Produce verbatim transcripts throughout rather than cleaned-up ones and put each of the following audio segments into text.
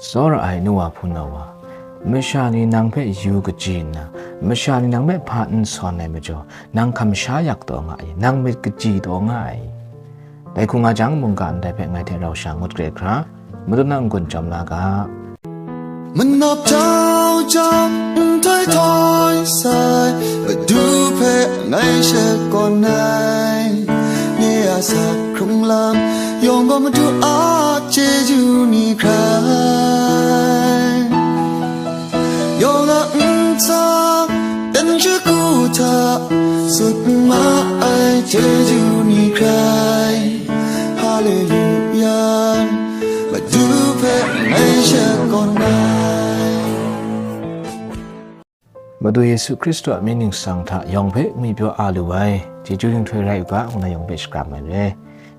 Tsawra ai nu wa hpunau wa, masha ni nang hpe yu kaji nna, masha ni nang hpe hpa n sawn ai majaw, nang hkam sha yak taw nga ai, nang myit kaji taw nga ai. Dai hku nga jang, mungga ndai hpe ngai hte rau sha ngut kre hkra, Madu na n-gun chyawm la ga. Manap jau jau, nhtoi htoi sai, Madu hpe ngai shakawn ai. Nye a asak hkrung lam yawng gaw Madu a chyeju ni hkrai, yawng a ntsa ten shagu hta sut ma ai chyeju ni hkrai. Haleluya, Madu hpe ngai shakawn ai. Madu Yesu Hkristu a mying ningsang hta yawng hpe ngwipyaw a lu ai, chyeju ning htoi rai u ga, ngu na yawng hpe shakram ai re.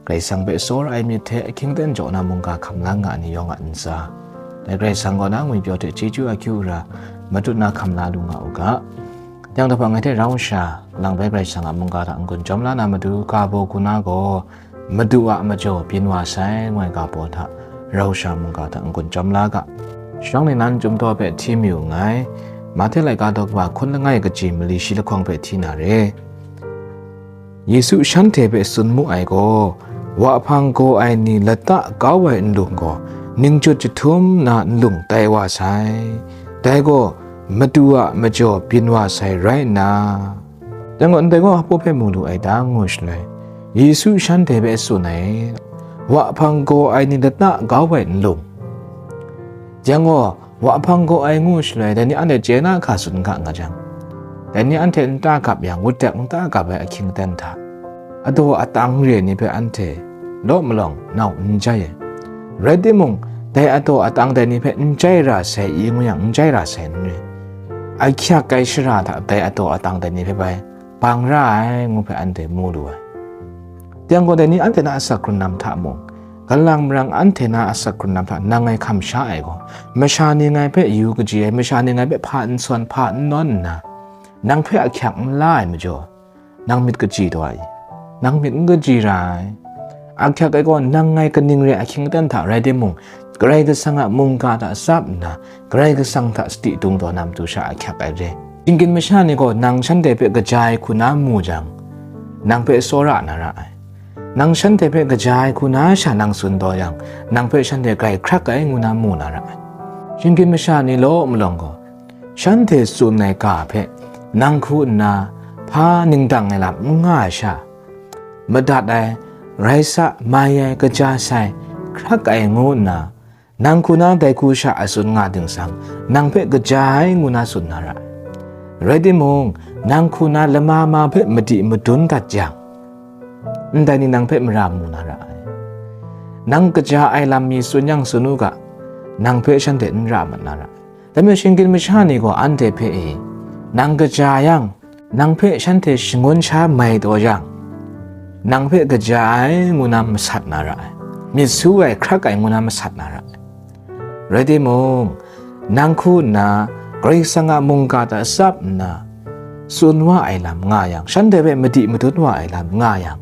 Karai Kasang hpe tsawra ai myit hte ahkying aten jaw na mungga hkam la nga ai ni yawng a ntsa, dai Karai Kasang kaw na ngwipyaw hte chyeju akyu ara matut na hkam la lu nga u ga. Yang dai hpa ngai hte rau sha, lang bai Karai Kasang a mungga hta n-gun chyawm la na matu ga baw hku na gaw, Madu a majaw byin wa sai, ngu ai ga baw hta rau sha mungga hta n-gun chyawm la ga. Shawng ni nan Chyum Daw hpe hti mayu nngai. Mahte laika daw kaba hkun langai kaji mali shi lahkawng hpe hti na re. Yesu shanhte hpe tsun mu ai gaw, wa hpang gaw ai ni lata kau ai nlung gaw, ningchyut jahtum na nlung tai wa sai. Dai gaw Madu a majaw byin wa sai rai nna, dai gaw ndai gaw hpaw hpe mu lu ai ta, ngu shaloi, Yesu shanhte hpe tsun ai, wa hpang gaw ai ni lata kau ai nlung. Yang gaw, wa hpang gaw ai ngu shaloi, dai ni anhte chye na hka tsun ga nga jang, dai ni anhte nta gap yang, wut dek nta gap ai ahkying aten hta, adaw atang re ai ni hpe anhte law malawng nau n jai ai. Rai timung, dai adaw atang dai ni hpe n jai ra sai i ngu yang, n jai ra sai n re. Ahkyak ai shara hta dai adaw atang dai ni hpe bai bang ra ai, ngu hpe anhte mu lu ai. Yang gaw, dai ni anhte na asak hkrun lam hta mung, galang marang anhte na asak hkrun lam hta nang ngai hkam sha ai gaw, masha ni ngai hpe yu kaji ai, masha ni ngai hpe hpa n sawn, hpa n nawn nna, nang hpe ahkyak n la ai majaw, nang myit kaji taw ai, nang myit n kaji ra ai. Ahkyak ai gaw, nang ngai kaning re ahkying aten hta rai timung, Karai Kasang a mungga hta tsap nna, Karai Kasang hta sadi dung taw na matu sha ahkyak ai re. Shinggyim masha ni gaw nang shanhte hpe kaja ai hku na mu jang, nang hpe tsawra na ra ai. Nang shanhte hpe kaja ai hku na sha nang tsun taw yang, nang hpe shanhte grai hkrak ai ngu na mu na ra ai. Shinggyim masha ni law malawng gaw, shanhte tsun ai ga hpe nang hku nna hpa ningdang ai lam n nga ai sha, madat ai, rai sa, mai ai, kaja sai, hkrak ai ngu nna, nang hku na dai hku sha a tsun nga dingsang, nang hpe kaja ai ngu na tsun na ra ai. Rai timung, nang hku na lama ma hpe madi madun dat jang, ndai ni nang hpe mara mu na ra ai. Nang kaja ai lam mi tsun yang tsun u ga, nang hpe shanhte n ra mat na ra ai. Dai majaw, shinggyim masha ni gaw anhte hpe e, nang kaja yang, nang hpe shanhte shangun sha mai taw yang, nang hpe kaja ai ngu na masat na ra ai, myit su ai, hkrak ai ngu na masat na ra ai. Rai timung, nang hku nna Karai Kasang a mungga hta tsap nna tsun wa ai lam nga yang, shanhte hpe madi madun wa ai lam nga yang,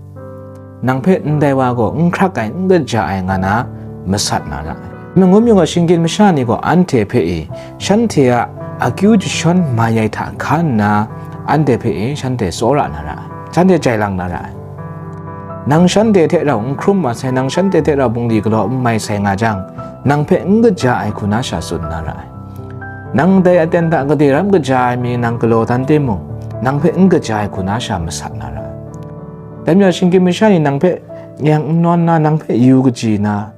nang hpe ndai wa gaw n hkrak ai, n kaja ai nga na masat na ra ai. Mangum yung a, shinggyim masha ni gaw anhte hpe e, shanhte a akyu jashawn mai ai hta hkan nna, anhte hpe e shanhte tsawra na ra ai, shanhte jai lang na ra ai. Nang shanhte hte rau n hkrum mat sai, nang shanhte hte rau bungli galaw n mai sai nga jang, nang hpe n kaja ai hku na sha tsun na ra ai. Nang dai aten hta gade ram kaja ai mi nang galaw dan timung, nang hpe n kaja ai hku na sha masat na ra ai. Dai majaw, shinggyim masha ni nang hpe nyang n nawn na, nang hpe yu kaji na,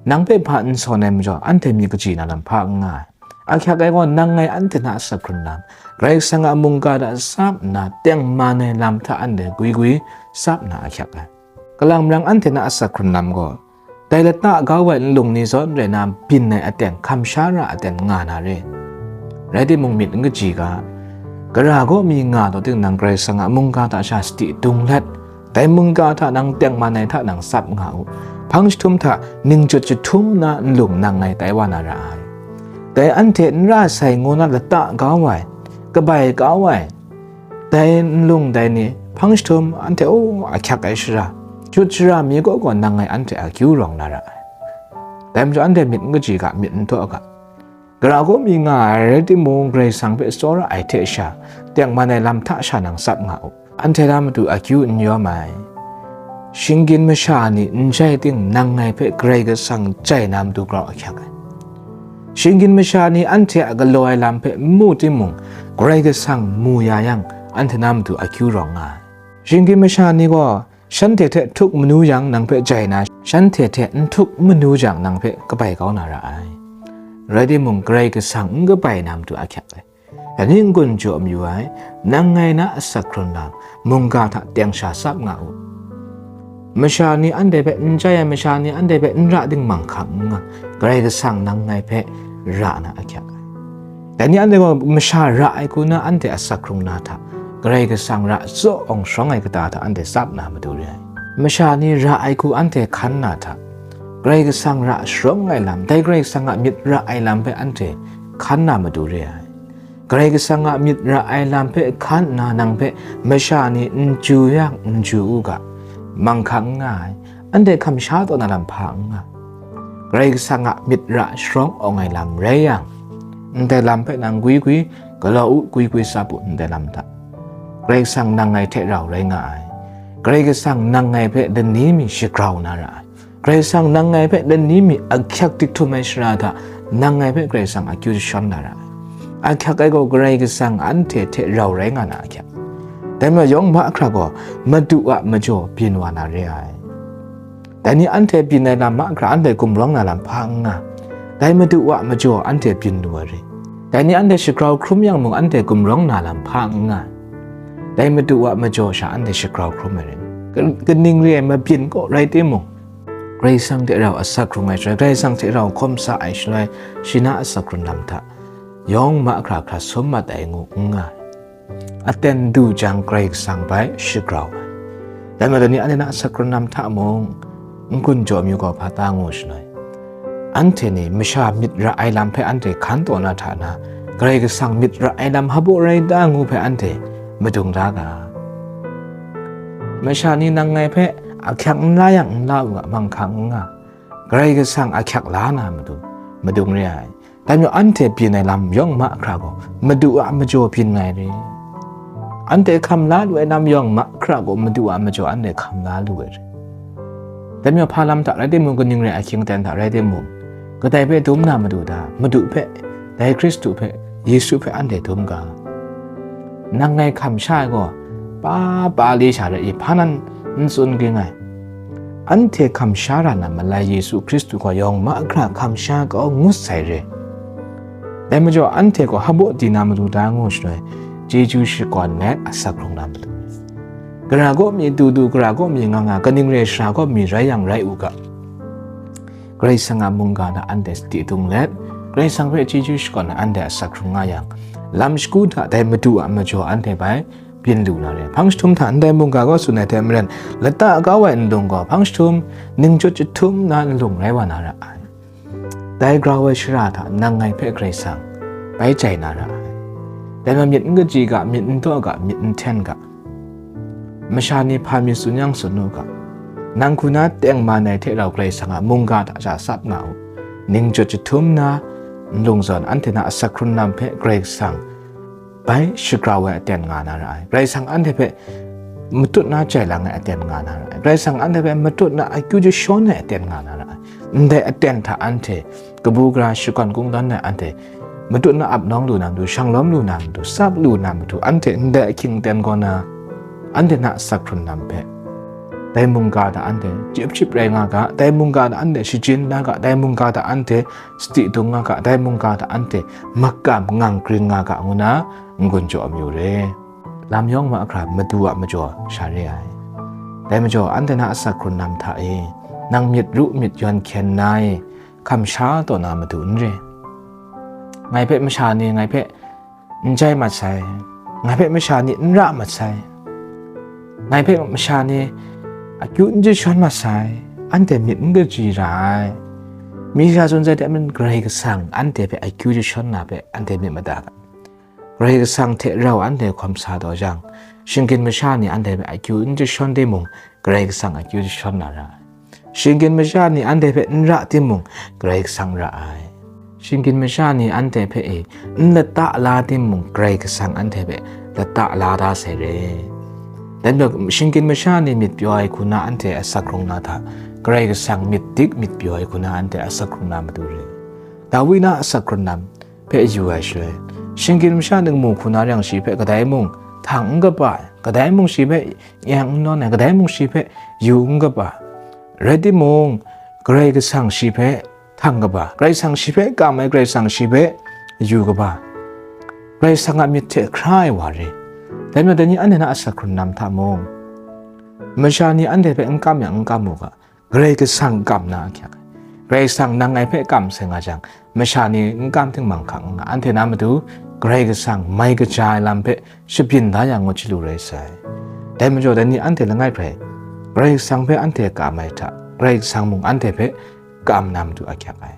nang hpe hpa n sawn ai majaw, anhte myit kaji na lam hpa n nga ai. Ahkyak ai gaw, nang ngai anhte na asak hkrun lam, Karai Kasang a mungga hta tsap nna tengman ai lam hta anhte gwi gwi tsap nna ahkyak ai. Kalang marang anhte na asak hkrun lam gaw, dai lata kau ai nlung ni zawn rai na byin ai aten, hkam sha ra aten nga na re. Rai timung, myit n kaji ga, gara kaw mi nga taw tinang, Karai Kasang a mungga hta sha sadi dung let, dai mungga hta nang tengman ai hta nang tsap nga u. Hpang jahtum hta ningchyut jahtum na nlung nang ngai tai wa na ra ai. Dai anhte n ra sai ngu na lata kau ai, kabai kau ai, dai nlung dai ni hpang jahtum anhte, o, ahkyak ai shara, jut shara mi kaw gaw nang ngai anhte akyu rawng na ra ai. Dai majaw anhte myit n kaji ga, myit n daw ga. Gara kaw mi nga ai rai timung, Karai Kasang hpe tsawra ai hte sha, tengman ai lam hta sha nang tsap nga u. Anhte na matu akyu n yawm ai. Shinggyim masha ni n jai ting, nang ngai hpe Karai Kasang jai na matu grau ahkyak ai. Shinggyim masha ni anhte a galaw ai lam hpe n mu timung, Karai Kasang mu ya yang, anhte na matu akyu rawng nga ai. Shinggyim masha ni gaw shanhte hte htuk manu yang nang hpe jai na, shanhte hte n htuk manu jang nang hpe kabai kau na ra ai. Rai timung, Karai Kasang n kabai na matu ahkyak ai. Dai ni n-gun jaw mayu ai, nang ngai na asak hkrun lam, mungga hta teng sha tsap nga u. Masha ni anhte hpe n jai ai, masha ni anhte hpe n ra dingmang hkang n nga, Karai Kasang nang ngai hpe ra na ahkyak ai. Dai ni anhte gaw masha ra ai hku na anhte asak hkrung na hta, Karai Kasang ra tsaw awng sharawng ai kata hta anhte tsap na matu re ai. Masha ni ra ai hku anhte hkan na hta, Karai Kasang ra sharawng ai lam, dai Karai Kasang a myit ra ai lam hpe anhte hkan na matu re ai. Karai Kasang a myit ra ai lam hpe hkan nna nang hpe masha ni n ju yang n ju u ga, manghkang n nga ai, anhte hkam sha taw na lam hpa n nga. Karai Kasang a myit ra sharawng awng ai lam rai yang, ndai lam hpe nang gwi gwi, galaw u, gwi gwi tsap u, ndai lam hta. Karai Kasang nang ngai hte rau rai nga ai. Karai Kasang nang ngai hpe lani mi shagrau na ra ai. Karai Kasang nang ngai hpe lani mi ahkyak dik htum ai shara hta, nang ngai hpe Karai Kasang akyu jashawn na ra ai. Ahkyak ai gaw Karai Kasang anhte hte rau rai nga na ahkyak. Dai majaw yawng mahkra gaw Madu a majaw byin wa na re ai. Dai ni anhte byin ai lam mahkra anhte gumrawng na lam hpa n nga. Dai Madu a majaw anhte byin lu ai re. Dai ni anhte shagrau hkrum yang mung anhte gumrawng na lam hpa n nga. Dai Madu a majaw sha anhte shagrau hkrum ai re. Ka-, kaning re ai mabyin kaw rai timung, Karai Kasang hte rau asak hkrung ai shaloi, Karai Kasang hte rau hkawm sa ai shaloi, shi na asak hkrun lam hta yawng mahkra hkra sum mat ai ngu n nga ai. Aten du jang Karai Kasang bai shagrau ai. Dai majaw ni anhte na asak hkrun lam hta mung, n-gun jaw amyu gaw hpa ta ngu shaloi, anhte ni masha myit ra ai lam hpe anhte hkan taw na hta na, Karai Kasang myit ra ai lam hpaw rai ta ngu hpe anhte madung da ga. Masha ni nang ngai hpe ahkyak n la yang n la u ga, manghkang n nga. Karai Kasang ahkyak la na matu, madung re ai. Dai majaw anhte byin ai lam yawng mahkra gaw Madu a majaw byin ai re. Anhte hkam la lu ai lam yawng mahkra gaw Madu a majaw anhte hkam la lu ai re. Dai majaw hpa lam hta rai timung, kaning re ai ahkying aten hta rai timung, kadai hpe dum na matu ta? Madu hpe, dai Hkristu hpe, Yesu hpe anhte dum ga. Nang ngai hkam sha ai gaw, pa, pa li sha rai i, hpa nan n tsun ging ai. Anhte hkam sha ra na malai Yesu Hkristu gaw yawng mahkra hkam sha kau ngut sai re. Dai majaw anhte gaw hpaw di na matu ta ngu shaloi, chyeju shakawn let asak hkrung na matu. Gara kaw mi du du, gara kaw mi nga nga, kaning re ai shara kaw mi rai yang rai u ga. Karai Kasang a mungga hta anhte sadi dung let, Karai Kasang hpe chyeju shakawn let anhte asak hkrung nga yang, lam shagu hta dai Madu a majaw anhte bai byin lu na re. Hpang jahtum hta ndai mungga gaw tsun ai hte maren, lata kau ai nlung gaw hpang jahtum ningchyut jahtum na nlung rai wa na ra ai. Dai grau ai shara hta nang ngai hpe Karai Kasang bai jai na ra ai. Dai majaw myit n kaji ga, myit n daw ga, myit n hten ga. Masha ni hpa mi tsun yang tsun u ga, nang hku na tengman ai hte rau Karai Kasang a mungga hta sha tsap nga u. Ningchyut jahtum na nlung zawn anhte na asak hkrun lam hpe Karai Kasang bai shagrau ai aten nga na ra ai. Karai Kasang anhte hpe matut na jai lang ai aten nga na ra ai. Karai Kasang anhte hpe matut na akyu jashawn ai aten nga na ra ai. Ndai aten hta anhte kabu gara shakawn kungdawn ai anhte matut na ap nawng lu na matu, shang lawm lu na matu, tsap lu na matu, anhte ndai ahkying aten kaw na, anhte na asak hkrun lam hpe, dai mungga hta anhte chyip chyip rai nga ga, dai mungga hta anhte shajin la ga, dai mungga hta anhte sadi dung nga ga, dai mungga hta anhte makam ngang gring nga ga ngu na n-gun jaw amyu re. Lam yawng mahkra Madu a majaw sha re ai. Dai majaw anhte na asak hkrun lam hta e, nang myit ru myit yawn hkyen na e, hkam sha taw na matu n re. Ngai hpe masha ni ngai hpe n jai mat sai, ngai hpe masha ni n ra mat sai, ngai hpe masha ni akyu n jashawn mat sai, anhte myit n kaji ra ai. Mi sha tsun sai hte maren Karai Kasang anhte hpe akyu jashawn na hpe anhte myit mada ga. Karai Kasang hte rau anhte hkawm sa taw jang, shinggyim masha ni anhte hpe akyu n jashawn timung, Karai Kasang akyu jashawn na ra ai. Shinggyim masha ni anhte hpe n ra timung, Karai Kasang ra ai. Shinggyim masha ni anhte hpe e n lata la timung, Karai Kasang anhte hpe lata la da sai re. Dai majaw, shinggyim masha ni myit pyaw ai hku na anhte asak hkrung na hta, Karai Kasang myit dik myit pyaw ai hku na anhte asak hkrung na matu re. Dawi na asak hkrung lam hpe yu ai shaloi, shinggyim masha ning mu hku na ring shi hpe kadai mung htang n kaba ai, kadai mung shi hpe eng n nawn ai, kadai mung shi hpe yu n kaba, rai timung, Karai Kasang shi hpe htang kaba, Karai Kasang shi hpe kam ai, Karai Kasang shi hpe yu kaba, Karai Kasang a myit hte hkra ai wa re. Dai majaw, dai ni anhte na asak hkrung lam hta mung, masha ni anhte hpe n kam yang, n kam u ga, Karai Kasang kam na ahkyak ai. Karai Kasang nang ngai hpe kam sai nga jang, masha ni n kam htingmang hkang n nga, anhte na matu Karai Kasang mai kaja ai lam hpe shabyin da yang ngut chyalu rai sai. Dai majaw, dai ni anhte langai hpe Karai Kasang hpe anhte kam ai hta, Karai Kasang mung anhte hpe kam na matu ahkyak ai.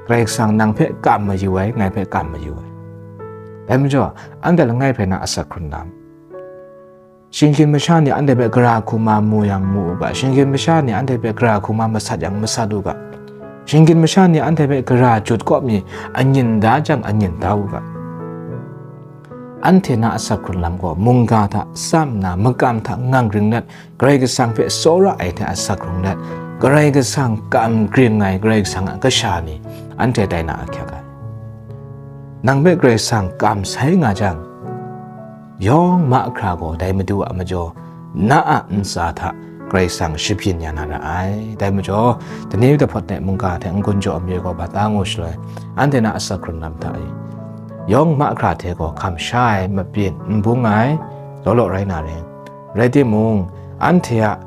Karai Kasang nang hpe kam mayu ai, ngai hpe kam mayu ai. Dai majaw, anhte langai hpe na asak hkrung lam. Shinggyim masha ni anhte hpe gara hku ma mu yang mu u ga, shinggyim masha ni anhte hpe gara hku ma masat yang masat u ga, shinggyim masha ni anhte hpe gara jut kaw mi anyin da jang anyin da u ga. Anhte na asak hkrung lam gaw mungga hta tsam nna, makam hta ngang ring let, Karai Kasang hpe tsawra ai hte asak hkrung let, Karai Kasang kam gring ai Karai Kasang a kasha ni anhte tai na ahkyak ai. Nang hpe Karai Kasang kam sai nga jang, yawng mahkra gaw dai Madu a majaw, na a ntsa hta Karai Kasang shabyin ya na ra ai. Dai majaw, dani dahpawt de mungga hte n-gun jaw amyu gaw bat da ngu shaloi, anhte na asak hkrung lam hta e, yawng mahkra hte gaw hkam sha ai mabyin n bung ai, law law rai na ring. Rai timung, anhte a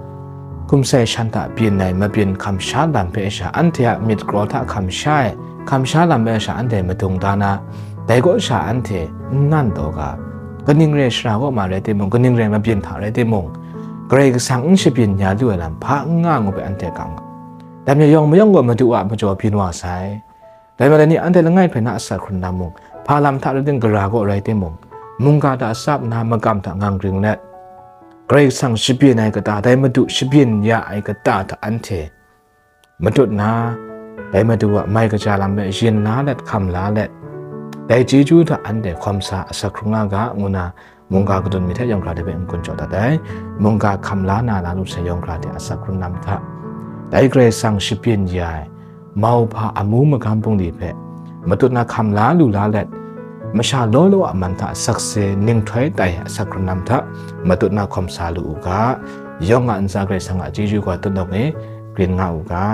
hkum sai shan hta byin ai mabyin hkam sha lam hpe sha, anhte a myit kraw hta hkam sha ai hkam sha lam hpe sha, anhte madung da na, dai kaw sha anhte n nan taw ga, kaning re shara kaw ma rai timung, kaning re mabyin hta rai timung, Karai Kasang n shabyin ya lu ai lam hpa n nga ngu hpe anhte kam nga. Dai majaw yawng mayawng gaw Madu a majaw byin wa sai. Dai majaw ni anhte langai hpe na asak hkrung lam mung, hpa lam hta rai ting, gara kaw rai timung, mungga hta tsap nna makam hta ngang ring let, Karai Kasang shabyin ai kata, dai Madu shabyin ya ai kata hta anhte matut nna, dai Madu a mai kaja lam hpe yin la let, hkam la let, dai chyeju hta anhte hkawm sa asak hkrung nga ga, ngu nna mungga kadun mi hte yawng hkra hte hpe n-gun jaw dat ai. Mungga hkam la na la lu sai yawng hkra hte asak hkrung lam hta, dai Karai Kasang shabyin ya ai mauhpa amu magam bungli hpe matut na hkam la lu la let, masha law law a man hta sakse ninghtoi tai asak hkrung lam hta matut na hkawm sa lu u ga, yawng a ntsa Karai Kasang a chyeju gaw tutnawng e grin nga u ga.